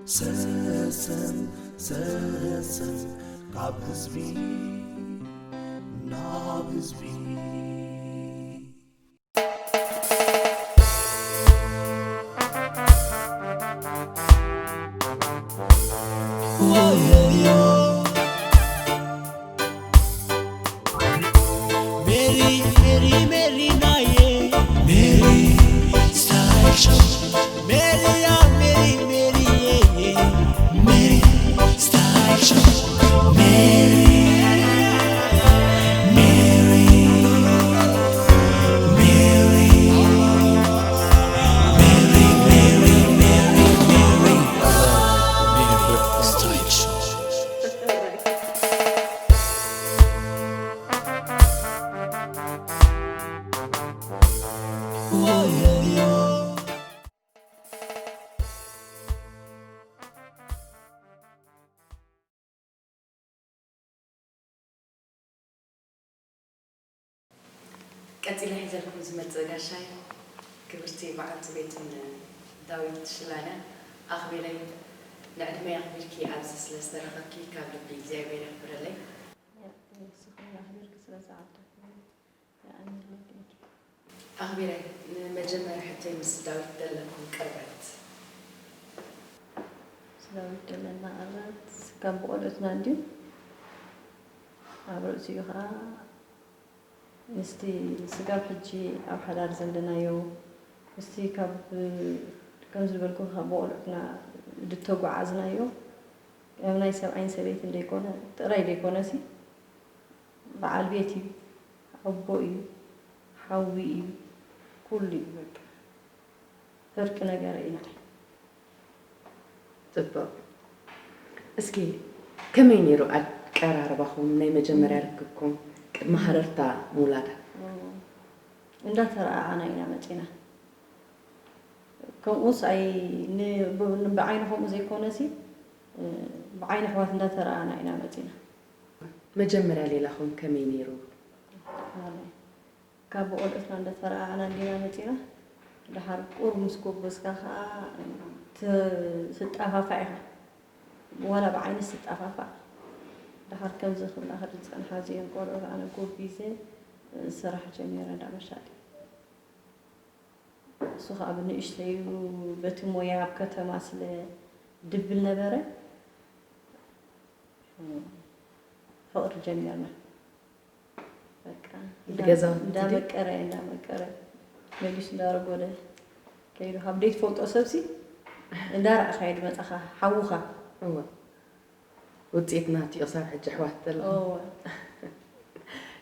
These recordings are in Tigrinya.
ሰሰን ሰሰን ካብ ህዝቢ ናብ ህዝቢ። Mary, Mary, Mary, naye. Mary, style show. Mary, yeah, Mary, Mary, yeah, yeah. Mary, style show. Mary, Mary, Mary, Mary, Mary, Mary, Mary, style show. ቀጺለ ሒዘልኩም ዝመጽእ ጋሻይ ክብርቲ በዓልቲ ቤትን ዳዊት ሽላነ ኣኽቢረይ ንዕድመይ ኣኽቢርኪ ኣብዚ ስለ ዝተረኸብኪ ካብ ልቢ እግዚኣብሔር የኽብረለይ። ንስኹም ኣኽቢርኪ ስለ ዝዓደኹም የቐንየለይ። ኣኽቢረይ ንመጀመርያ ሕቶይ ምስ ዳዊት ዘለኩም ቅርበት። ምስ ዳዊት ዘለና ቅርበት ካብ ብቆልዑትና እንድዩ። ኣብ ርእሲኡ ኸዓ ምስቲ ስጋብ ሕጂ ኣብ ሓዳር ዘለናዮ፣ ምስቲ ካብ፣ ከም ዝበልኩ ካብ ብቆልዑትና ዝተጓዓዝናዮ፣ ኣብ ናይ ሰብኣይን ሰበይትን ደይኮነ፣ ጥራይ ደይኮነሲ፣ በዓል ቤት እዩ፣ ኣቦ እዩ፣ ሓዊ እዩ፣ ኩሉ እዩ በቃ። ፍርቂ ነገር ኢና። ጽቡቕ። እስኪ ከመይ ነይሩ ኣቀራርባኹም ናይ መጀመርያ ርክብኩም ቅድሚ ሃረርታ ምውላዳ? እንዳተረኣኣና ኢና መጺና። ከምኡስ ኣይ ን-፣ ብ-፣ ብዓይኒ ከምኡ ዘይኮነሲ፣ እ፣ ብዓይኒ ኣሕዋት እንዳተረኣኣና ኢና መጺና። መጀመርያ ሌላኹም ከመይ ነይሩ? ኣነ ካብ ብቆልዑትና እንዳተረኣኣና እንዲና መጺና። ደሓር ቁሩብ ምስ ጎበዝካ ከኣ ት-፣ ትጣፋፋእ ኢኻ። ዋላ ብዓይኒ ትጣፋፋእ። ደሓር ከምዚ ክብላ ከ ዝጸንሓ እዚኦም ቆልዑት ኣነ ጎቢዘ ስራሕ ጀሚረ እንዳ መሻጢ። እሱ ከኣ ብንእሽተዩ በቲ ሞያ ኣብ ከተማ ስለ ድብል ነበረ፣ ፍቕሪ ጀሚርና። በቃ ብገዛውቲ ድዩ? እንዳመቀረ፣ እንዳመቀረ፣ መሊሱ እንዳረጎደ ከይዱ። ካብ ደይትፈልጦ ሰብሲ እንዳረኣኻዮ ድመጻኻ፣ ሓውኻ። እወ። ውጽኢት ናቱ እዩ ክሳብ ሕጂ ኣሕዋት ዘለኹም። እወ።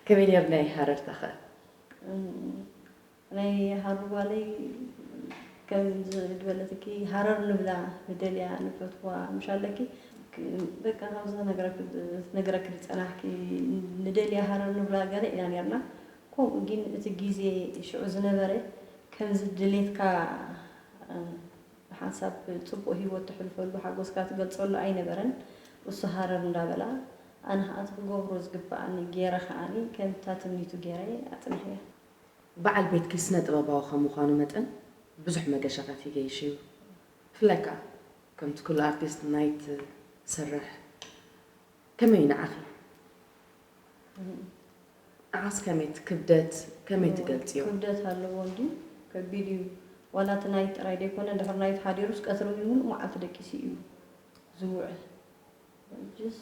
ከመይ ነይሩ ናይ ሃረርታ ኸ? እም፣ ናይ ሃረር ጓለይ ከምዚ ዝበለትኪ ሃረር ንብላ ንደልያ ንፈትዋ ምሽ ኣለኪ። ክ-፣ በቃ ካብዚ ክነግረኪ፣ ክነግረኪ ዝጸናሕኪ ንደልያ ሃረር ንብላ ገለ ኢና ኔርና። ከምኡ ግን እቲ ግዜ ሽዑ ዝነበረ ከምዚ ድሌትካ፣ እ፣ ብሓንሳብ ጽቡቕ ህይወት ተሕልፈሉ ሓጎስካ ትገልጸሉ ኣይነበረን። እሱ ሃረር እንዳበላ ኣነ ኸኣ እቲ ክገብሮ ዝግብኣኒ ገይረ ኸኣኒ ከምታ ትምኒቱ ገይረ ኣጽኒሐያ። በዓል ቤትኪ ስነ ጥበባዊ ከም ምዃኑ መጠን ብዙሕ መገሻታት ይገይሽ እዩ። ብፍላይ ከኣ ከምቲ ኩሉ ኣርቲስት ናይት ዝሰርሕ። ከመይ እዩ ንዓኺ? ንዓስ ከመይ እቲ ክብደት ከመይ እዎ፣ ትገልጽዮ? ክብደት ኣለዎ እንድዩ፣ ከቢድ እዩ። ዋላ እቲ ናይት ጥራይ ደይኮነ፣ እንድሕር ናይት ሓዲሩስ ቀትሪ እውን ሙሉእ መዓልቲ ደቂሱ እዩ ዝውዕል። ሕጅስ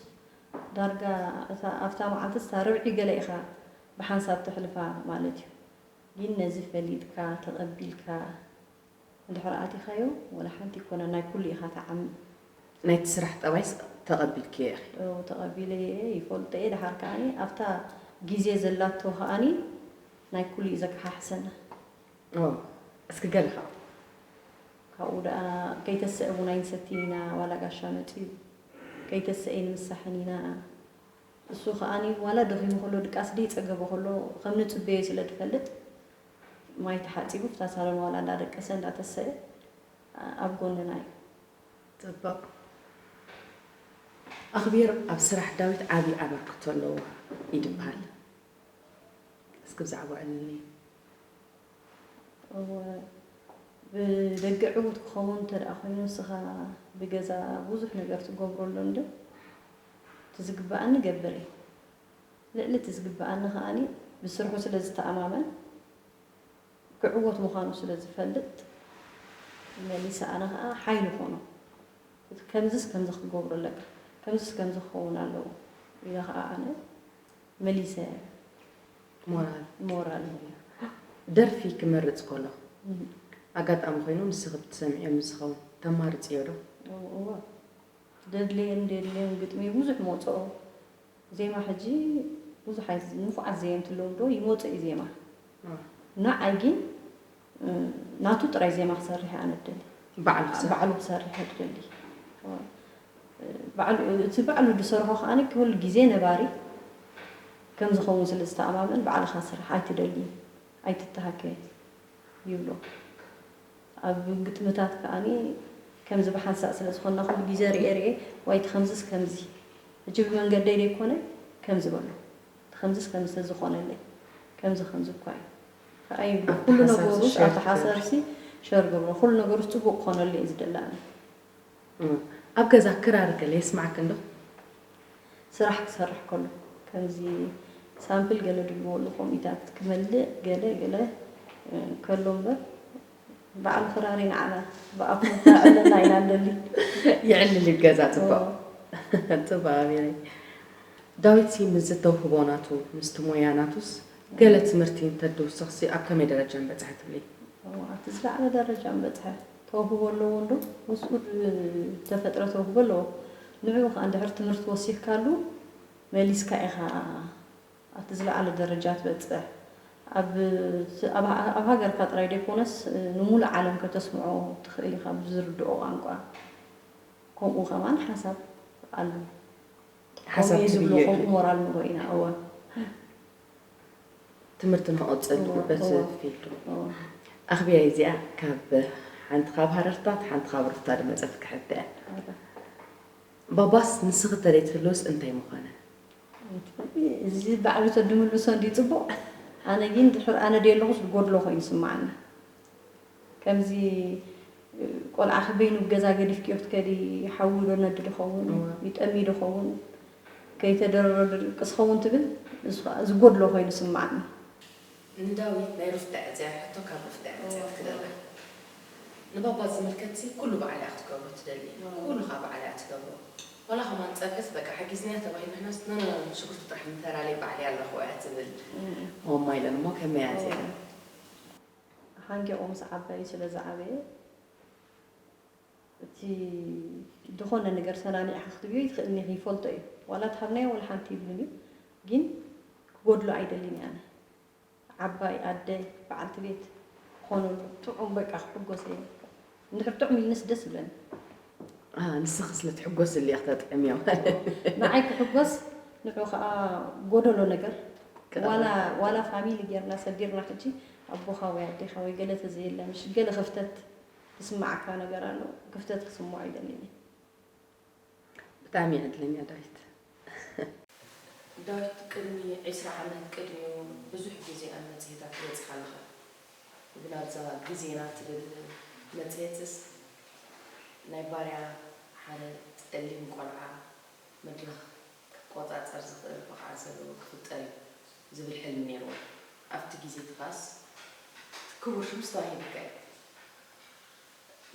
ዳርጋ እታ፣ ኣብታ መዓልትስ እታ ርብዒ ገለ ኢኻ ብሓንሳብ ተሕልፋ ማለት እዩ። ግን ነዚ ፈሊጥካ፣ ተቐቢልካ፣ እንድሕር ኣቲኻዮ፣ ወላ ሓንቲ ኣይኮነ፣ ናይ ኩሉ ኢኻ ትዓሚ። ናይቲ ስራሕ ጠባይስ ተቐቢልክዮ ኢኺ? እዎ፣ ተቐቢለዮ እየ፣ ይፈልጦ እየ። ደሓር ከኣኒ ኣብታ ግዜ ዘላቶ ከኣኒ ናይ ኩሉ እዩ ዘከሓሕሰና። ኦ፣ እስኪ ገለ ካብኡ። ካብኡ ደኣ ከይተሰአ እውን ኣይንሰትን ኢና፣ ዋላ ጋሻ መጺኡ። ከይተሰአ ኣይንምሳሕን ኢና። እሱ ከኣኒ ዋላ ደኺሙ ከሎ ድቃስ ደይጸገበ ከሎ ከም ንጽበዮ ስለ ድፈልጥ፣ ማይ ተሓጺቡ ኣብታ ሳሎን ዋላ እንዳደቀሰ እንዳተሰአ ኣብ ጎንና እዩ። ጽቡቕ። ኣኽቢር ኣብ ስራሕ ዳዊት ዓቢ ኣበርክቶ ኣለዋ እዩ ድበሃል። እስኪ ብዛዕባኡ ኣዕልልኒ። እወ፣ ብደገ ዕዉት ክኸውን እንተ ደኣ ኮይኑ፣ ንስኻ ብገዛ ብዙሕ ነገር ትገብሮ ኣሎ እንዶ፣ እቲ ዝግብኣኒ እገብር እየ። ልዕሊ እቲ ዝግብኣኒ ከኣኒ ብስርሑ ስለ ዝተኣማመን፣ ክዕወት ምዃኑ ስለ ዝፈልጥ፣ መሊሰ ኣነ ኸኣ ሓይሊ ኾኖ። ከምዝስ ከምዚ ክትገብሮ ኣለካ፣ ከምዝስ ከምዚ ክኸውን ኣለዎ ኢለ ኸኣ ኣነ መሊሰ ሞራል። ሞራል። ደርፊ ክመርጽ ከሎ እም። ኣጋጣሚ ኮይኑ ንስኺ ብትሰምዕዮ ምስ ዝኸውን ተማርጽዮ ዶ? እዎ፣ እዎ። ደድልየን ደድልየን ግጥሚ ብዙሕ መውጽኦ። ዜማ ሕጂ ብዙሕ ኣይ-፣ ንፉዓት ዘየምቲ ኣለዉ ዶ ይመጽእ እዩ ዜማ። እዎ። ንዓይ ግን፣ እ፣ ናቱ ጥራይ ዜማ ክሰርሕ እየ ኣነ እደሊ። ባዕሉ ክሰርሕ። ባዕሉ ክሰርሕ እየ እደሊ። እዎ። ባዕሉ፣ እቲ ባዕሉ ዝሰርሖ ከኣ ኩሉ ግዜ ነባሪ ከም ዝኸውን ስለ ዝተኣማመን፣ ባዕልኻ ስራሕ ኣይትደሊ፣ ኣይትተሃከ ይብሎ። ኣብ ግጥምታት ከኣኒ ከምዚ ብሓንሳእ ስለ ዝኾንና ኩሉ ግዜ ርኤ ርኤ፣ ዋይ እቲ ከምዝስ ከምዚ፣ ሕጂ ብመንገደይ ደይኮነ ከምዚ በሎ፣ እቲ ከምዝስ ከምዚ ተዝኾነለይ፣ ከምዚ ከምዚ እኳ እዩ ከኣ ይብሎ። ኩሉ ኣተሓሳስባ ነገሩስ ሸር ኣተሓሳስባሲ ሸር ገብሮ፣ ኩሉ ነገሩስ ጽቡቕ ክኾነሉ እየ ዝደሊ ኣነ። እም። ኣብ ገዛ ክራር ገለ የስምዓኪ እንዶ? ስራሕ ክሰርሕ ከሎ፣ ከምዚ ሳምፕል ገለ ድልዎ ኣለዉ፣ ከምኡታት ክመልእ ገለ ገለ፣ እ፣ ከሎ እምበር፣ በዓል ክራር ኢና ንዓና፣ ብኣፍና ክነዕልል ኢና ንደሊ። ይዕልል እዩ ገዛ፣ ጽቡቕ። እዎ። ጽቡቕ ኣቢረይ። ዳዊትሲ ምስዚ ተውህቦ ናቱ፣ ምስቲ ሞያ ናቱስ፣ ገለ ትምህርቲ እንተድውስኽሲ ኣብ ከመይ ደረጃ ምበጽሐ ትብሊ? እዎ፣ ኣብቲ ዝለዓለ ደረጃ ምበጽሐ። ተውህቦ ኣለዎ እንዶ? ምስኡ ዝተፈጥረ ተውህቦ ኣለዎ። ንዕኡ ኸኣ እንድሕር ትምህርቲ ወሲኽካሉ፣ መሊስካ ኢኻ ኣብቲ ዝለዓለ ደረጃ ትበጽሕ። ኣብ፣ ኣብ፣ ኣብ ሃገርካ ጥራይ ደይኮነስ፣ ንሙሉእ ዓለም ከተስምዖ ትኽእል ኢኻ ብዝርድኦ ቋንቋ። ከምኡ ከማን ሓሳብ ኣሎ። ሓሳብ ከምኡ እየ ዝብሎ፣ ትብዮ ከምኡ ኢኺ። ሞራል ንሮ ኢና፣ እወ። ትምህርቲ ንኽቕጽል እወ፣ በቲ እወ። ፊልዱ። እወ። ኣኽብያ እዚኣ ካብ ሓንቲ ካብ ሃረርታት ሓንቲ ካብ ሩፍታ ድመጸትኪ ሕቶ እያ። እወ። ባባስ ንስኺ ተደይትህልውስ እንታይ ምኾነ? እዚ ባዕሉ ተድምልሶ እንዲ ጽቡቕ። ኣነ ግን ድሕር ኣነ ደየለኹስ ዝጎድሎ ኮይኑ ይስምዓኒ። ከምዚ ቆልዓ በይኑ ገዛ ገዲፍክዮ ክትከዲ ሓዊ ዶ ነዲ ድኸውን? እወ። ይጠሚ ድኸውን? ከይተደረረ ድርቅስ ኸውን ትብል? ንሱ ኸኣ ዝጎድሎ ኮይኑ ይስምዓኒ። ንዳዊት ናይ ሩፍታ እያ እዚኣ ሕቶ ካብ ሩፍታ እያ መጽያትኪ ዘላ። ንባባ ዝምልከትሲ ኩሉ ባዕላ እያ ክትገብሮ ትደሊ። እወ። ኩሉ ኸኣ ባዕላ እያ ትገብሮ። ዋላ ኸማን ጸብሕስ በቃ ሓጊዝናያ ተባሂሉ ንሕናስ ኖ፣ ኖ፣ ኖ፣ ሽጉርቲ ጥራሕ ንተራለይ ባዕለይ ኣለኹ እያ ትብል። እም። ኦማ ኢለን እሞ ከመይ እያ እዚኣ? እወ። ሓንጊቑ ምስ ዓባዩ ስለ ዝዓበየ፣ እቲ ዝኾነ ነገር ሰናኒዕካ ክትብዮ ይትኽእልኒ ኢኺ፣ ይፈልጦ እዩ። ዋላ ትሃብናዮ ዋላ ሓንቲ ይብልን እዩ፣ ግን ክጎድሎ ኣይደልን እየ ኣነ። ዓባይ ኣደ፣ በዓልቲ ቤት ክኾነሉ፣ ጥዑም በቃ ክሕጎስ እየ። እንድሕር ጥዑም ኢልንስ ደስ ይብለኒ። አ፣ ንስኺ ስለ ትሕጎስሉ ኢኺ ተጥዕምዮ ማለት። ንዓይ ክሕጎስ፣ ንዑ ኸኣ ጎደሎ ነገር፣ ቅረብ። ዋላ፣ ዋላ ፋሚሊ ጌርና ሰዲርና ሕጂ ኣቦኻ ወይ ኣዴኻ ወይ ገለ ተዘየለ፣ ምሽ ገለ ክፍተት ዝስምዓካ ነገር ኣሎ፣ ክፍተት ክስምዖ ኣይደልን እየ። ብጣዕሚ እየ ዕድለኛ ዳዊት። ዳዊት፣ ቅድሚ ዕስራ ዓመት ቅድሚኡ ብዙሕ ግዜ ኣብ መጽሔታት ትበጽሕ ኣለኻ። ግን ኣብዛ ግዜና ትብል መጽሔትስ ናይ ባርያ ሓደ ጸሊም ቆልዓ መድረኽ ክቆጻጸር ዝኽእል ብቕዓት ዘለዎ ክፍጠር እዩ ዝብል ሕልሚ ነይርዎ። ኣብቲ ግዜ እቲ ኸኣስ ክቡር ሽምስ ተዋሂቡካ እዩ።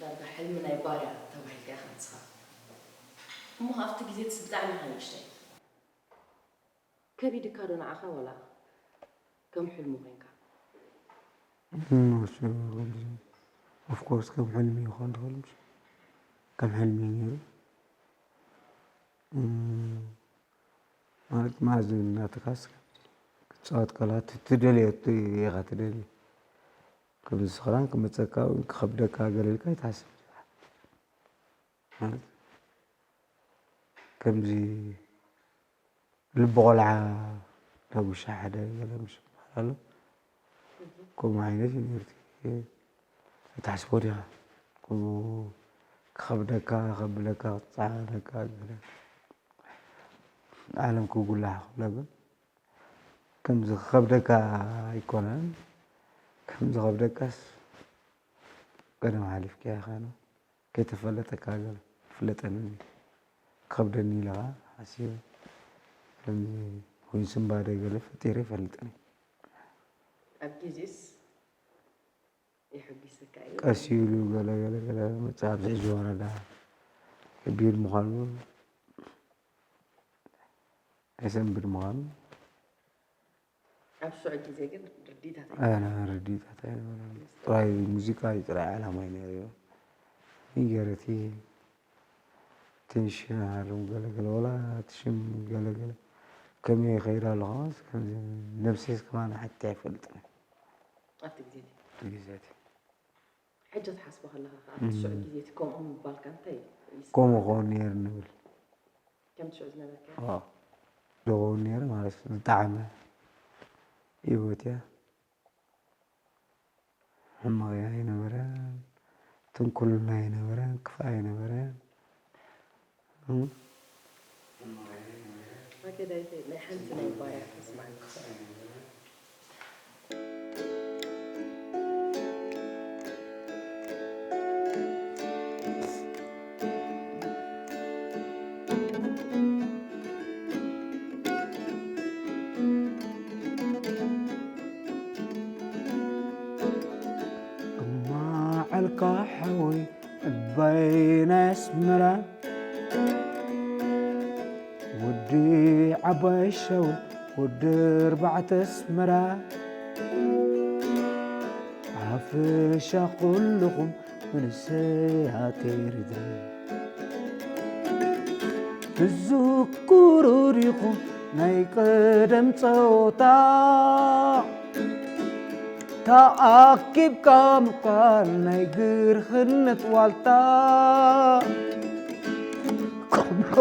ዳርጋ ሕልሚ ናይ ባርያ ተባሂልካ ኢኻ ንስኻ። እሞ ኣብቲ ግዜ እቲስ ብጣዕሚ ኢኻ ንእሽተይ። ከቢድካ ዶ ንዓኻ ዋላ ከም ሕልሚ ኮይንካ? እም፣ እሱ ከምዚ፣ ኦፍ ኮርስ ከም ሕልሚ ይኾን ዝኽእል ምሽ? ከም ሕልሚ እዩ ነይሩ። እም፣ ማለት ማእዝን እናተካስ ክትጻወት ከላ ት-፣ ትደልዮ ት-፣ ኢኻ ትደልዮ። ከምዚ ስኽራን ክመጸካ ወይ ክኸብደካ ገለ ኢልካ ኣይትሓስብ። ማለት ከምዚ ልቢ ቆልዓ ዳጉሻ ሓደ ገለ ምሽ ይበሃል ኣሎ። ከምኡ ዓይነት እዩ ነይሩ እቲ፣ ኣይትሓስቦ ዲኻ? ከምኡ ክኸብደካ፣ ከብለካ፣ ክጸዓነካ ገለ። ዓለም ክጉላሕ ክብላ ግን ከምዚ ክኸብደካ ኣይኮነን። ከም ዝኸብደካስ ቀደም ሓሊፍካያ ኢኻ፣ ከይተፈለጠካ ገለ ፍለጠኒ፣ ክኸብደኒ ኢለ ኸዓ ሓሲበ። ከምዚ ዊን ስንባደ ገለ ፈጢረ ይፈልጥን እየ። ኣብ ግዜስ የሐጒሰካ እዩ። ቀስ ኢሉ ገለ ገለ ገለ መጽእ ኣብዚ ሕጂ ወረዳ ከቢድ ምዃኑ ኣይሰንብድ ምዃኑ ኣብ ሽዑ ግዜ ግን ርዲታት ኣነ ርዲታት ኣይነበረን። ጥራይ ሙዚቃ እዩ ጥራይ ዓላማይ ነይሩ እዩ። ንገረቲ ትንሽ ሃርም ገለገለ ወላ ትሽም ገለገለ ከመይ ይኸይድ ኣለኹ ከምዚ ነብሰይስ ከማን ሓቲ ኣይፈልጥን ኣብቲ ግዜ እቲ እቲ ግዜ እቲ ሕጂ ትሓስቦ ከለኻ ከዓ ኣብቲ ሽዑ ግዜ እቲ ከምኡ ምባልካ እንታይ ይስምዓካ? ከምኡ ክኸውን ነይሩ ንብል ከምቲ ሽዑ ዝነበርካ ዶ ክኸውን ነይሩ ማለት ዝጠዓመ ህይወት እያ። ሕማቕ ኣይነበረን፣ ትንኩልና ኣይነበረን፣ ክፋእ ኣይነበረን። ኣገዳይተይ ናይ ሓንቲ ናይ ባርያ ተስማዕኒ ግማዓልካ ሓወይ ዕባይ ናይ ኣስመራ ወዲ ዓባይ ሸው ወዲ ኣርባዕተ ኣስመራ ሓፈሻ ኩልኹም መንሰያት ኤርትራ ትዝክሩ ዲኹም ናይ ቀደም ጸወታ ተኣኪብካ ምኳን ናይ ግርህነት ዋልታ ከምሮ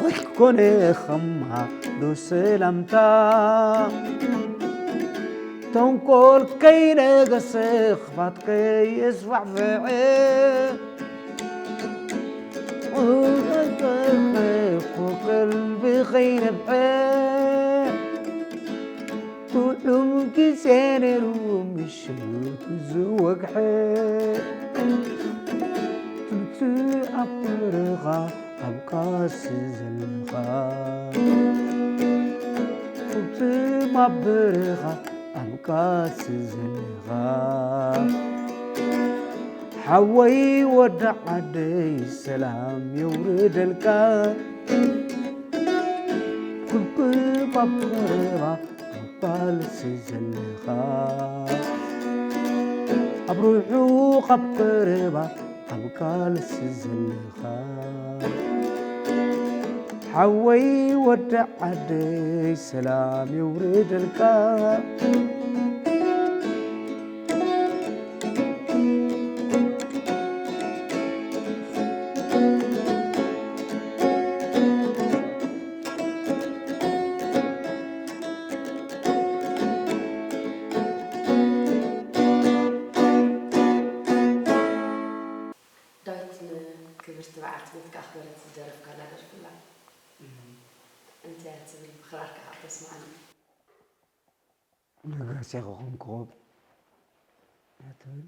ኣይኮነ ኸማዶ ሰላምታ ተንኮል ከይነገሰ ክፋት ከየስፋሕፍሐ ቀልቢ ከይነብዐ ጥዑም ግዜ ነይሩ ምሽቱ ዝወግሐ ትምቲ ኣብ በረኻ ኣብ ቃልሲ ዘለኻ ትምቲ ኣብ በረኻ ኣብ ቃልሲ ዘለኻ ሓወይ ወዲ ዓደይ ሰላም የውርደልካ ኩብኩብ ኣብ ቀረባ ኣብ ቃልሲ ዘለኻ ኣብ ርሑቕ ኣብ ቀረባ ኣብ ቃልሲ ዘለኻ ሓወይ ወዲ ዓደይ ሰላም የውርደልካ ዳዊት ንክብርቲ በዓልቲ ቤትካ ኣኽበረት ዝደረፍካላ ደርፊ ኣላ እንታይ እያ ትብል ብኽራርካ ከዓ ተስምዓና ለጋሲ ክኾን ክኾብ እያ ትብል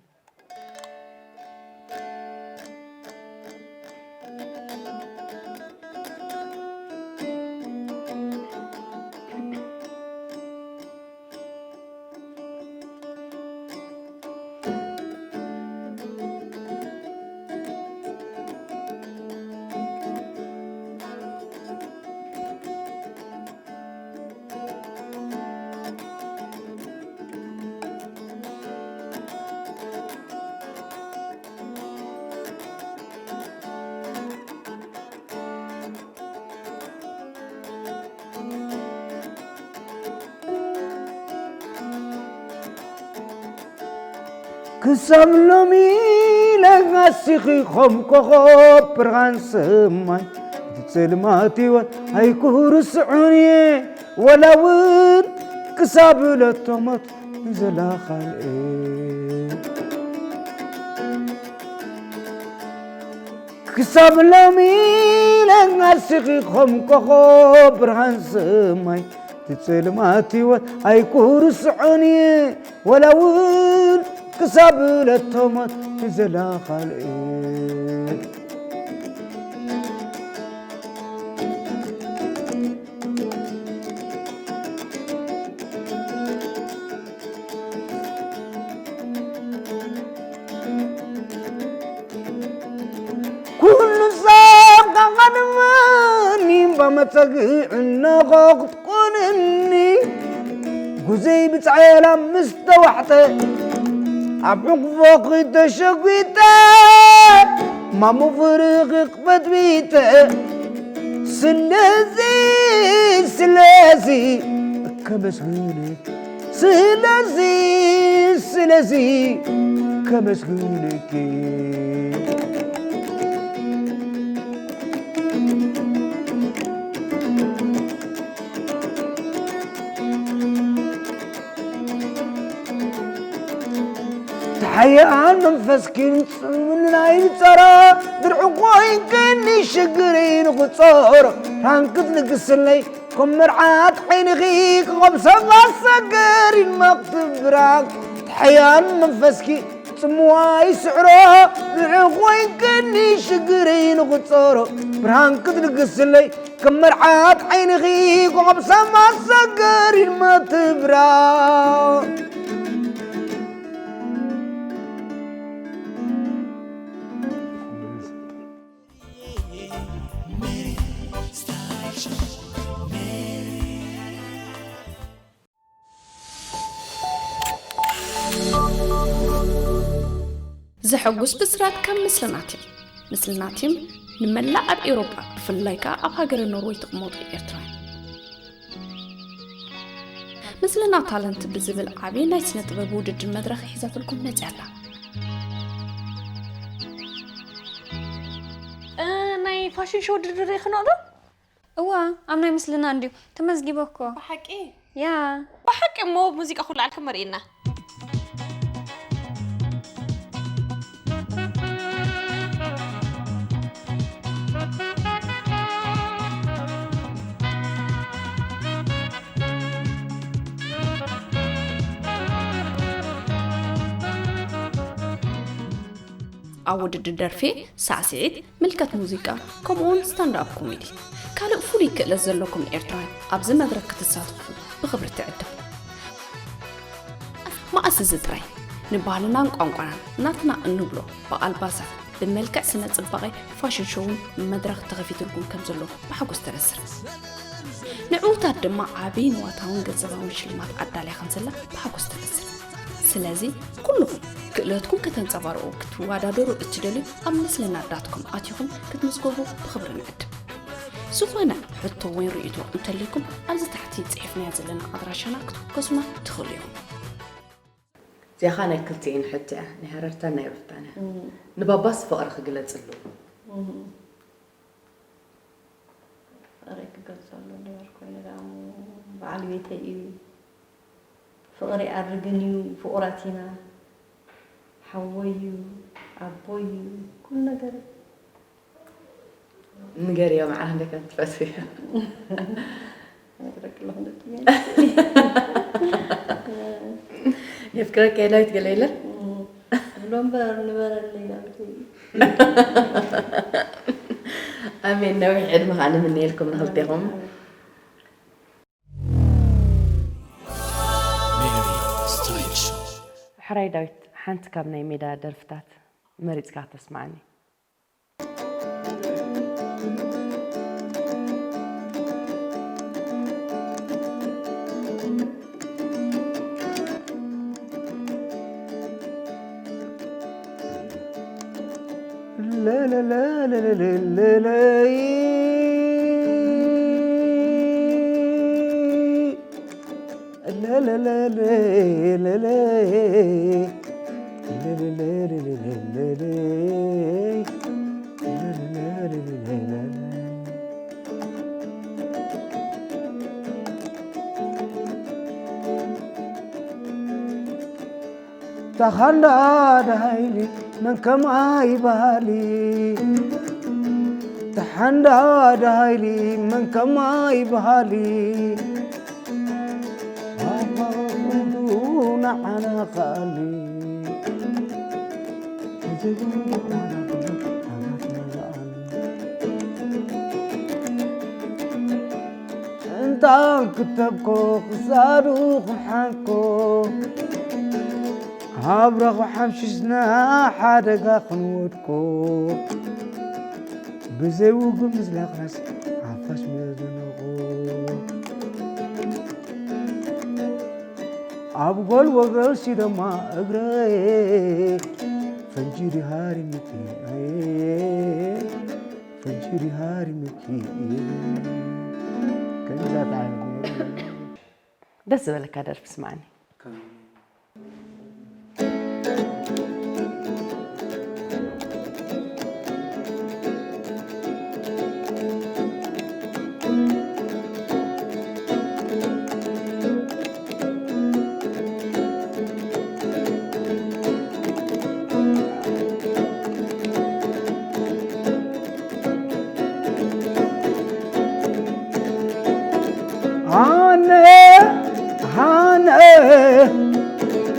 ክሳብ ሎሚ ለጋሲኺ ኸም ኮኸብ ብርሃን ሰማይ እቲ ጸልማት ህይወት ኣይክርስዖን እየ ወላ እውን ክሳብ ለቶሞት ንዘላ ካልእ ክሳብ ሎሚ ለጋሲኺ ኸም ኮኸብ ብርሃን ሰማይ እቲ ጸልማት ህይወት ኣይክርስዖን እየ ወላ እውን ክሳብ ለተሞት ንዘላ ካልእ። ኩሉ ሰብ ካንካ ንመኒ እምባ መጸግዒ ነኻ ክትኮንኒ። ጉዘይ ብጻዕላ ምስ ተዋሕጠ ኣብ ሕቕፎኺ ተሸጒጠ ማሙ ፍርኺ ክበጥቢጠ። ስለዚ ስለዚ ከመስግን ስለዚ ስለዚ ከመስግንኪ። ተሓያል መንፈስኪን ጽምናይ ጸራ ድርዒ ኮይንክኒ ሽግረይ ንኽጸሮ ሃንክት ንግስለይ ከም መርዓት ዓይንኺ ክቐብ ሰባት ሰገር ይመቕትብራ። ተሓያል መንፈስኪ ጽምዋ ይስዕሮ ድርዒ ኮይንክኒ ሽግረይ ንኽጸሮ ብርሃንክት ንግስለይ ከም መርዓት ዓይንኺ ኮኸብ ሰማይ ሰገር ይመትብራ። ዘሐጉስ ብስራት ከም ምስልናቲም። ምስልናቲም ንመላእ ኣብ ኤውሮጳ፣ ብፍላይ ከኣ ኣብ ሃገረ ኖርወይ ትቕመጡ ኤርትራውያን። ምስልና ታለንት ብዝብል ዓቢ ናይ ስነ ጥበብ ውድድር መድረኽ ሒዛትልኩም መጽያ ኣላ። እ፣ ናይ ፋሽን ሾው ውድድር ይኽኖ ዶ? እዋ፣ ኣብ ናይ ምስልና እንድዩ ተመዝጊበ እኮ። ብሓቂ? ያ። ብሓቂ እሞ ሙዚቃ ኩሉ ዓልኩም መርኢና። ኣብ ውድድር ደርፊ፣ ሳዕስዒት፣ ምልከት ሙዚቃ፣ ከምኡውን ስታንድ ኣፕ ኮሜዲ። ካልእ ፍሉይ ክእለት ዘለኩም ኤርትራውያን ኣብዚ መድረኽ ክትሳተፉ ብኽብሪ ትዕደሙ። መኣስ እዚ ጥራይ፣ ንባህልናን ቋንቋናን ናትና እንብሎ ብኣልባሳት፣ ብመልክዕ ስነ ጽባቐ፣ ፋሽን ሾውን መድረኽ ተኸፊትልኩም ከም ዘሎ ብሓጎስ ተበስር። ንዕዉታት ድማ ዓቢ ንዋታውን ገንዘባውን ሽልማት ኣዳልያ ከም ዘላ ብሓጎስ ተበስር። ስለዚ ኩልኹም ክእለትኩም ከተንጸባርቑ ክትወዳደሩ እትደልዩ ኣብ ምስልና ዳት ኮም ኣቲኹም ክትምዝገቡ ብኽብሪ ንዕድም። ዝኾነ ሕቶ ወይ ርእይቶ እንተልይኩም ኣብዚ ታሕቲ ጽሒፍናዮ ዘለና ኣድራሻና ክትውከሱና ትኽእሉ ኢኹም። እዚኣ ኸኣ ናይ ክልቲኤን ሕቶ እያ፣ ናይ ሃረርታን ናይ ሩታን እያ። እም። ንባባስ ፍቕሪ ክግለጽሉ። እም። ፍቕረይ ክገልጸሉ እምበር ኮይኑ ደኣ እሞ በዓል ቤተይ እዩ። ፍቕሪ ኣድርግን እዩ፣ ፍቑራት ኢና። ሓወይ እዩ፣ ኣቦይ እዩ፣ ኩሉ ነገር እዩ። ንገርዮ መዓር ክንደይ ከም ትፈትውዮ። ነግረክ ኣለኹ ነጥቢ። የፍቅረካ ዳዊት ገለ የለን? እም፣ ብሎ እምበር ንበረለይ ዳዊት። ኣሜን። ነዊሕ ዕድመ ከዓ ንምነየልኩም ንክልቴኹም። ኣሜን። ሕራይ ዳዊት፣ ሓንቲ ካብ ናይ ሜዳ ደርፍታት መሪጽካ ከተስምዓኒ። ተኻንዳ ደሃይሊ መን ከማይ በሃሊ፣ ተሓንዳ ደሃይሊ መን ከማይ በሃሊ፣ ኣባ ኩንቱ ንዓና ኸኣሊ። እንታ ክተብኮ ክሳዱ ክሓኮ ኣብ ረኹ ሓምሽሽና ሓደጋ ክንወድቆ ብዘይ ውግእ ምዝላኽናስ ሓፋሽ መዘነቑ ኣብ ጎል ወገል ሲደማ እግረይ ፈንጂ ድሃር ምኪ ፈንጂ ድሃር ምኪ ከምዛ ጣዕሚ ደስ ዝበለካ ደርፊ ስማዕኒ። ሃነ ሃነ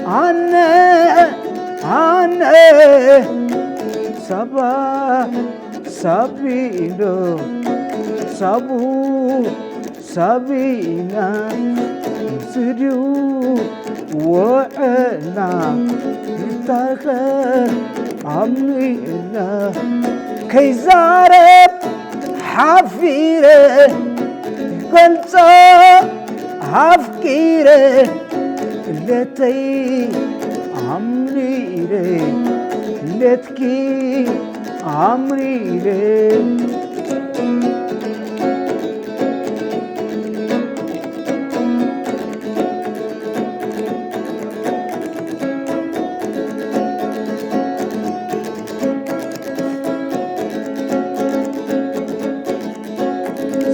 ሃነ ሃነ ሳባ ሳቢኖ ሳቡ ሳቢና ስድዩ ውዕልና ይታኸ ኣምኒና ከይዛረብ ሓፊረ ገልጾ ኣፍቂረ ለተይ ኣምሪረ ለትኪ ኣምሪረ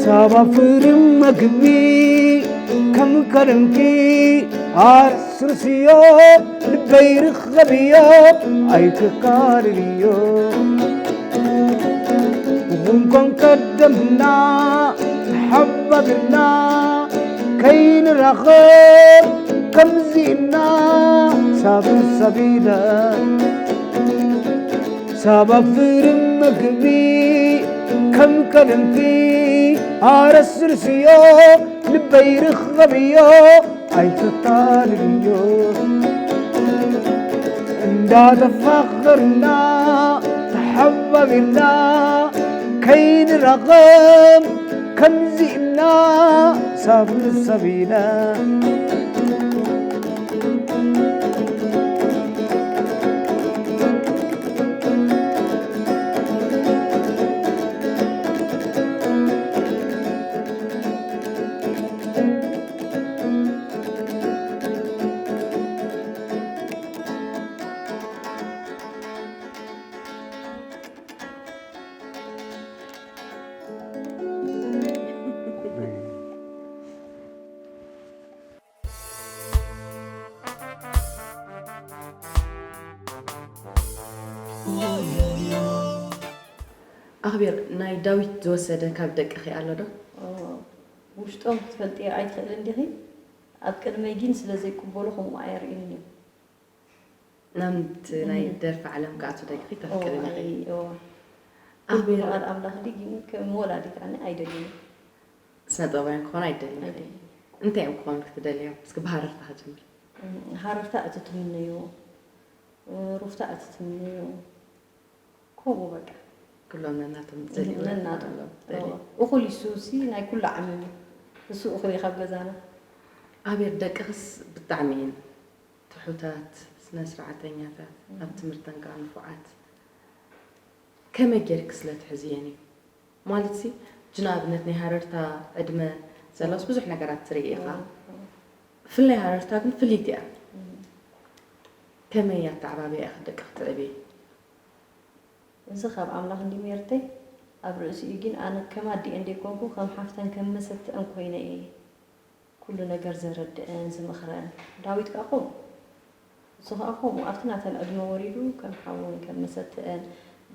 ሳባ ፍሪ መግቢ ከም ከረምኪ ኣርስርስዮ ልበይ ርኸብዮ ኣይትቃልልዮ ብኹንኮን ቀደምና ተሓባቢርና ከይንራኸብ ከምዚና ሳብን ሰቢለ ሳብ ኣፍሪ መግቢ ከም ቀደምኪ ኣረስርስዮ ልበይ ርኸብዮ ኣይተታልልዮ እንዳተፋኸርና ተሓባቢርና ከይንራኸብ ከምዚና ሳብ ንሰቢና ኣኽቢር ናይ ዳዊት ዝወሰደ ካብ ደቅኺ ኣሎ ዶ? ውሽጦም ክትፈልጥዮ ኣይትኽእልን ዲኺ? ኣብ ቅድመይ ግን ስለ ዘይቅበሎ ከምኡ ኣየርእዩን እዮም። ናምቲ ናይ ደርፊ ዓለም ክኣቱ ደቅኺ ተፍቅሪ ዲኺ? ፍቓድ ኣምላኽ ዲ ግን ከም ወላዲት ኣነ ኣይደልዩን። ስነ ጥበባውያን ክኾኑ ኣይደልዩ። እንታይ እዮም ክኾኑ ክትደልዮም? እስኪ ብሃረርታ ክጅምር። ሃረርታ እቲ ትምነዮ፣ ሩፍታ እቲ ትምነዮ፣ ከምኡ በቃ። ኩሎም ነናቶም ዝደልዩ ነናቶም። እኹል ይሱ ሲ ናይ ኩሉ ዓመም እዩ። እሱ እኹል እዩ ካብ ገዛና። ኣቤት ደቅኽስ ብጣዕሚ እየን ትሑታት፣ ስነ ስርዓተኛታት፣ ኣብ ትምህርተን ከዓ ንፉዓት። ከመይ ጌርኪ ስለ ትሕዝየን እዩ? ማለት ሲ ሕጂ ንኣብነት ናይ ሃረርታ ዕድመ ዘላስ ብዙሕ ነገራት ትርኢ ኢኻ። ብፍላይ ሃረርታ ግን ፍልይቲ እያ። ከመይ ኣተዓባብያ ኢኺ ደቅኺ ትዕብይ? እዚ ካብ ኣምላኽ እንድዩ ሜርተይ። ኣብ ርእሲኡ ግን ኣነ ከም ኣዲኤን ደይኮንኩ ከም ሓፍተን ከም መሰተኣን ኮይነ እየ ኩሉ ነገር ዘረድእን ዝምኽረን። ዳዊት ከኣ ከምኡ። እሱ ከኣ ከምኡ ኣብቲ ናተን ዕድመ ወሪዱ ከም ሓውን ከም መሰተኣን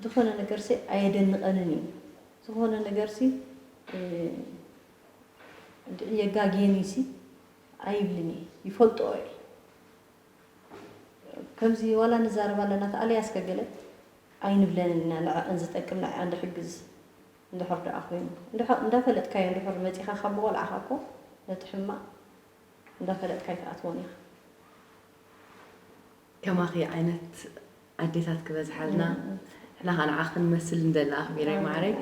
ዝኾነ ነገርሲ ኣየደንቐንን እዩ። ዝኾነ ነገርሲ እንድዒ የጋግየኒ ሲ ኣይብልን እየ። ይፈልጥኦ እየ። ከምዚ ዋላ ንዛረብ ኣለና ተኣልያስ ከገለ ኣይንብለንን ኢና። ንዐኣን ዝጠቅም ንዐኣን ዝሕግዝ እንድሕር ደኣ ኮይኑ፣ እንድሕ- እንዳፈለጥካዮ እንድሕር መጺኻ ካብ ብቆልዓኻ እኮ ነቲ ሕማቕ እንዳፈለጥካ ኣይትኣትዎን ኢኻ። ከማኺ ዓይነት ኣዴታት ክበዝሓልና፣ ንሕና ኸዓ ንዓኺ ክንመስል ንደሊ። ኣኽቢረ ማዕረይ፣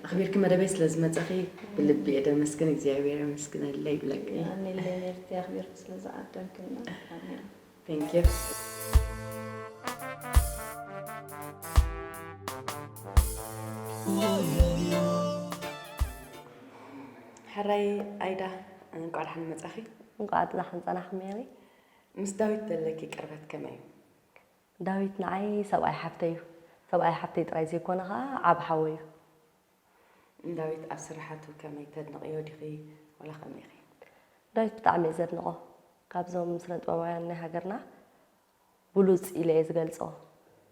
ኣኽቢርኪ መደበይ ስለ ዝመጸኺ ብልቢ እየ ደመስግን። እግዚኣብሔር የመስግነለይ ይብለኪ። ኣሜን። ለሜርቲ ኣኽቢርኪ ስለ ዝዓደምክና ኣሜን። Thank you። ሕራይ ኣይዳ፣ እንቋዕ ደሓን መጻኺ። እንቋዕ ደሓን ጸናሕ ሜሪ። ምስ ዳዊት ዘለኪ ቅርበት ከመይ እዩ? ዳዊት ንዓይ ሰብኣይ ሓፍተይ እዩ። ሰብኣይ ሓፍተይ ጥራይ ዘይኮነ ኸዓ ዓብ ሓወይ እዩ። ንዳዊት ኣብ ስራሓቱ ከመይ ተድንቕዮ ዲኺ ወላ ከመይ ኢኺ? ዳዊት ብጣዕሚ እየ ዘድንቖ። ካብዞም ስነ ጥበባውያን ናይ ሃገርና ብሉጽ ኢለ እየ ዝገልጾ።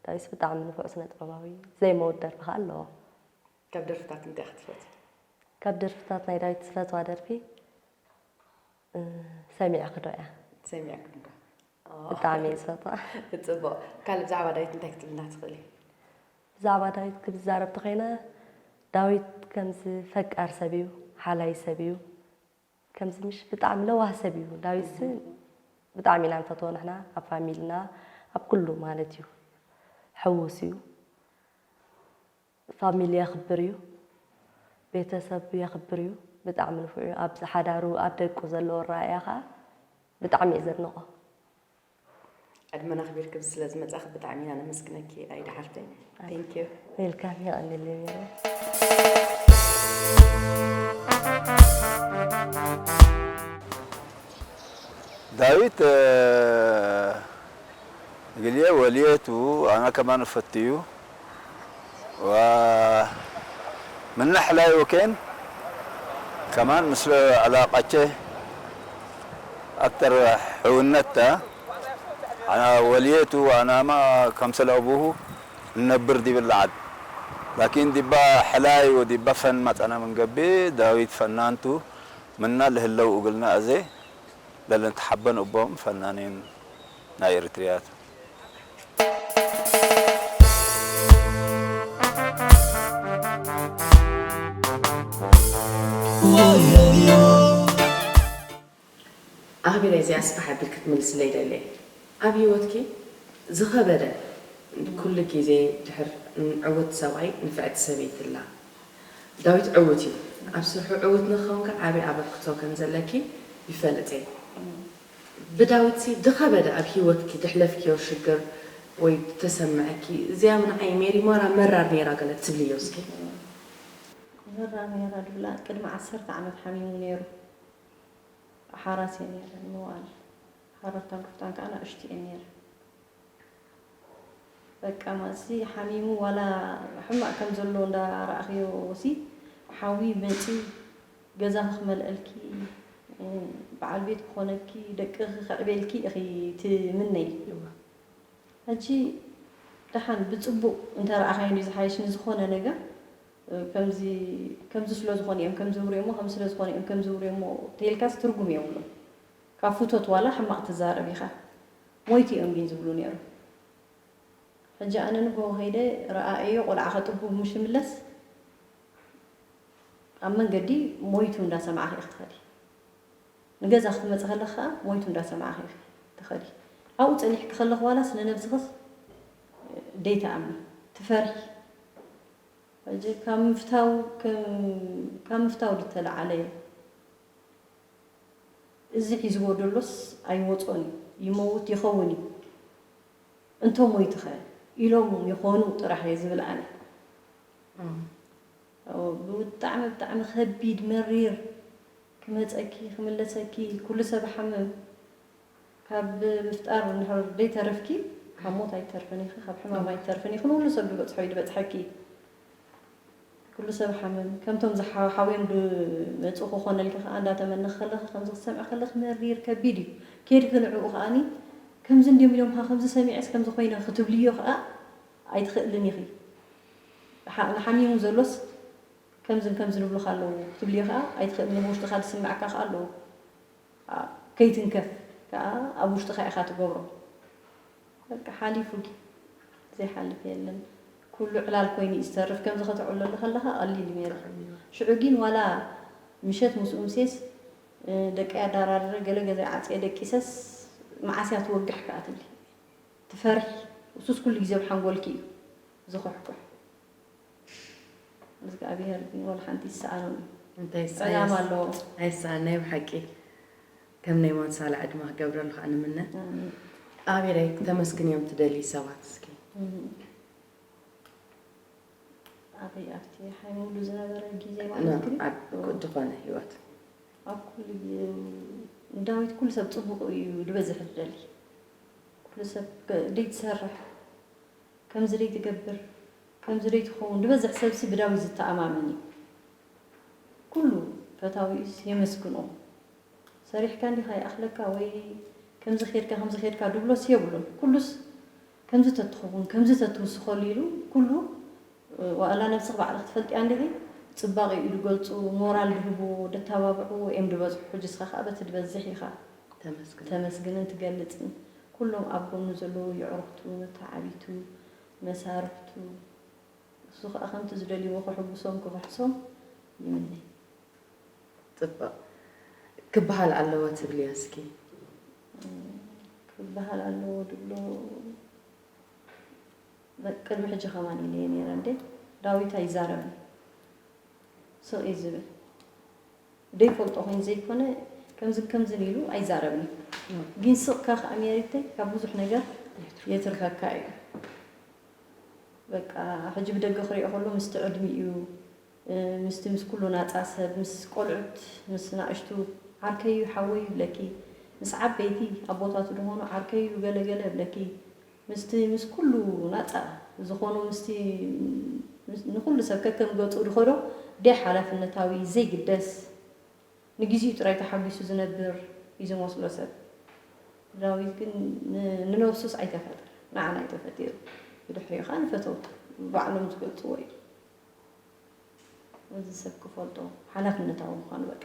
ዳዊት ብጣዕሚ ንፉዕ ስነ ጥበባዊ፣ ዘይመውት ደርፊ ኸዓ ኣለዎ። ካብ ደርፍታት እንታይ ኢኺ ትፈትዊ? ካብ ደርፍታት ናይ ዳዊት ዝፈትዋ ደርፊ እ፣ ሰሚዕኪ ዶ እያ? ሰሚዕኩም ዶ? ብጣዕሚ እየ ዝፈትዋ። ጽቡቕ። ካልእ ብዛዕባ ዳዊት እንታይ ክትብልና ትኽእሊ? ብዛዕባ ዳዊት ክዛረብ ተኾይነ ዳዊት ከምዚ ፈቃር ሰብ እዩ፣ ሓላይ ሰብ እዩ፣ ከምዚ ምሽ ብጣዕሚ ለዋህ ሰብ እዩ። ዳዊትሲ ብጣዕሚ ኢና ንፈትዎ ንሕና ኣብ ፋሚልና ኣብ ኩሉ ማለት እዩ። ሕዉስ እዩ። ፋሚሊ የኽብር እዩ፣ ቤተሰብ የኽብር እዩ። ብጣዕሚ ንፉዕ እዩ። ኣብ ሓዳሩ ኣብ ደቁ ዘለዎ ኣረኣእያ ኸዓ ብጣዕሚ እየ ዘድንቖ። ዕድመና ኣኽቢርኪ ስለ ዝመጻኺ ብጣዕሚ ኢና ነመስግነኪ ኣይዳ ሓፍተይ። Thank you። ዌልካም። የቐንየለይ ሜሪ። ዳዊት እግልየ ወልየቱ ኣና ከማን ፈትዩ ዋ ምናሕላይ ወኬን ከማን ምስለ ዕላቃቸ ኣክተር ሕውነታ ኣና ወልየቱ ኣናማ ከምሰለ ኣቡሁ እነብር ዲብል ዓድ ላኪን ዲባ ሕላይ ወዲባ ፈን ማጻና መንገቢ ዳዊት ፈናንቱ ምና ልህለው እግልና ኣዜ ለለን ተሓበን እቦም ፈናኒን ናይ ኤርትርያት። ኣኽቢረ እዚኣ ስፋሕ ኣቢልኪ ክትምልስለይ ደለየ። ኣብ ህይወትኪ ዝኸበደ ኩሉ ግዜ ድሕር ዕውት ሰብኣይ ንፍዕቲ ሰበይቲ ኣላ። ዳዊት ዕዉት እዩ። ኣብ ስርሑ ዕዉት ንክኸውን ከ ዓቢ ኣበርክቶ ከም ዘለኪ ይፈልጥ እየ። ብዳዊት ሲ ድኸበደ ኣብ ሂወትኪ ድሕለፍክዮ ሽግር ወይ ድተሰመዐኪ እዚያ ንዓይ ሜሪ ማራ መራር ኔራ ገለ ትብልዮ እስኪ። መራር ኔራ ድብላ ቅድሚ ዓሰርተ ዓመት ሓሚሙ ኔሩ። ሓራስ እየ ኔረ ንመዋእል ሓረርታን ክፍታን ከዓ ናእሽቱ እየ ኔረ። በቃ ማሲ ሓሚሙ ዋላ ሕማቕ ከም ዘሎ እንዳረኣኽዮ ሲ ሓዊ መፂ ገዛኺ ክመልአልኪ በዓል ቤት ክኾነኪ ደቅኺ ከዕቤልኪ ኢኺ ትምነይ። ሕጂ ደሓን ብፅቡቕ እንተረኣኻዮ እንዲ ዝሓይሽ ንዝኾነ ነገር ከምዚ ከምዚ ስለ ዝኾነ እዮም ከምዚ ዝብሩ እሞ ከምዚ ስለ ዝኾነ እዮም ከምዚ ዝብሩ እሞ ተይልካስ ትርጉም የብሉን። ካብ ፍቶት ዋላ ሕማቕ ትዛረብ ኢኻ ሞይቱ እዮም ግን ዝብሉ ነይሩ። ሕጂ ኣነ ንጎ ከይደ ረኣእዮ ቆልዓ ከጥቡ ምሽ ምለስ ኣብ መንገዲ ሞይቱ እንዳሰማዕኺ ኢኺ ትኸዲ። ንገዛ ክትመፂ ከለኺ ከዓ ሞይቱ እንዳሰማዕኺ ኢኺ ትኸዲ። ኣብኡ ፀኒሕኪ ከለኺ ዋላስ ንነብስኽስ ደይትኣምኒ ትፈርሒ። ሕጂ ካብ ምፍታው ከም ካብ ምፍታው ዝተለዓለ እዚ ሒዝዎ ደሎስ ኣይወፆን እዩ ይመውት ይኸውን እዩ እንተ ሞይትኸ ኢሎም ይኾኑ ጥራሕ እየ ዝብል ኣነ። ብጣዕሚ ብጣዕሚ ከቢድ መሪር ክመፀኪ ክምለሰኪ ኩሉ ሰብ ሓምም ካብ ምፍጣር እንድሕር ደይተረፍኪ ካብ ሞት ኣይትተርፍን ኢኺ ካብ ሕማም ኣይትተርፍን ኢኺ ንኩሉ ሰብ ዝበፅሖ እዩ ዝበፅሐኪ። ኩሉ ሰብ ሓምም ከምቶም ዝሓውዮም ዝመፁ ክኾነልኪ ከዓ እንዳተመነኺ ከለኺ ከምዚ ክትሰምዒ ከለኺ መሪር ከቢድ እዩ። ኬድኪ ንዕኡ ከዓኒ ከምዚ እንድዮም ኢሎም ከዓ ከምዚ ሰሚዐስ ከምዚ ኮይነ ክትብልዮ ከዓ ኣይትኽእልን ኢኺ። ንሓሚሙ ዘሎስ ከምዝን ከምዝን ይብሉኻ ኣለዉ ክትብልዮ ከዓ ኣይትኽእልን ብውሽጥኻ ዝስምዐካ ከዓ ኣለዉ። ከይትንከፍ ከዓ ኣብ ውሽጥኻ ኢኻ ትገብሮ። በቃ ሓሊፉ ዘይሓልፍ የለን። ኩሉ ዕላል ኮይኑ እዩ ዝተርፍ። ከምዚ ከተዕለሉ ከለኻ ቀሊል እዩ ነይሩ። ሽዑ ግን ዋላ ምሸት ምስኡ ምሴስ ደቀይ ኣዳራርረ ገለ ገዛ ዓፅየ ደቂሰስ መዓስያ ትወግሕ ከኣ ትብሊ ትፈርሒ። እሱስ ኩሉ ግዜ ብሓንጎልኪ እዩ ዝኹሕኩሕ። እግዚኣብሔር ግን ወላ ሓንቲ ይሰኣኖ እዩ። እንታይ ዕላማ ኣለዎ። ኣይሰኣን ናይ ብሓቂ ከም ናይ ማንሳላ ዕድማ ክገብረሉ ከዓ ንምነ። ኣሜን። ኣቤለይ ተመስግንዮም ትደሊ ሰባት እስኪ። ኣበይ ኣብቲ ሓይሙሉ ዝነበረ ግዜ ማለት ግን ኣብ ዝኾነ ህይወት ኣብ ኩሉ ንዳዊት ኩሉ ሰብ ፅቡቅ እዩ ዝበዝሕ ትደሊ። ኩሉ ሰብ ደይትሰርሕ ከምዚ ደይትገብር ከምዚ ደይትኸውን ዝበዝሕ ሰብሲ ብዳዊት ዝተኣማመን እዩ። ኩሉ ፈታዊኡስ የመስግኖ። ሰሪሕካ እንዲኻ ይኣኽለካ ወይ ከምዚ ኬድካ ከምዚ ኬድካ ድብሎስ የብሉን። ኩሉስ ከምዚ ተትኸውን ከምዚ ተትውስኸሉ ኢሉ ኩሉ ዋላ ነብስኽ ባዕልኽ ትፈልጥያ እንዲኺ ጽባቕ ኢሉ ገልጹ ሞራል ድህብዎ ደተባብዕዎ እዮም ድበዝሑ። ሕጂ እስኻ ከዓ በቲ ድበዝሕ ኢኻ ተመስግን ተመስግንን ትገልጽን። ኩሎም ኣብ ጎኑ ዘለዉ የዕሩኽቱ፣ መተዓቢቱ፣ መሳርሕቱ እሱ ከዓ ከምቲ ዝደልይዎ ከሕጉሶም ክፍሕሶም ይምነ። ፅብቕ ክበሃል ኣለዎ ትብልዮ እስኪ? ክበሃል ኣለዎ ድብሎ ቅድሚ ሕጂ ከማን ኢለየ ነይረ እንዴ ዳዊት ኣይዛረብን ስቕ እዩ ዝብል ዘይፈልጦ ኮይኑ ዘይኮነ ከምዝን ከምዝን ኢሉ ኣይዛረብን እዩ ግን ስቕካ ከዓ ሜሪተይ ካብ ብዙሕ ነገር የትርፈካ እዩ በቃ ሕጂ ብደገ ክሪኦ ከሎ ምስቲ ዕድሚኡ ምስቲ ምስ ኩሉ ናፃ ሰብ ምስ ቆልዑት ምስ ናእሽቱ ዓርከይ እዩ ሓወይ ይብለኪ ምስ ዓበይቲ ኣቦታቱ ዝኾኑ ዓርከይ እዩ ገለገለ ይብለኪ ምስቲ ምስ ኩሉ ናፃ ዝኾኑ ምስቲ ንኩሉ ሰብ ከከም ገፁ ዝኸዶ ደ ሓላፍነታዊ ዘይግደስ ንግዚኡ ጥራይ ተሓጒሱ ዝነብር እዩ ዝመስሎ ሰብ ዳዊት ግን ንነብሱስ ኣይተፈጠረ ንዓና እዩ ተፈጢሩ ብድሕሪኡ ከዓ ንፈተውቱ ባዕሎም ዝገልፅዎ እዩ እዚ ሰብ ክፈልጦ ሓላፍነታዊ ምዃኑ በቃ።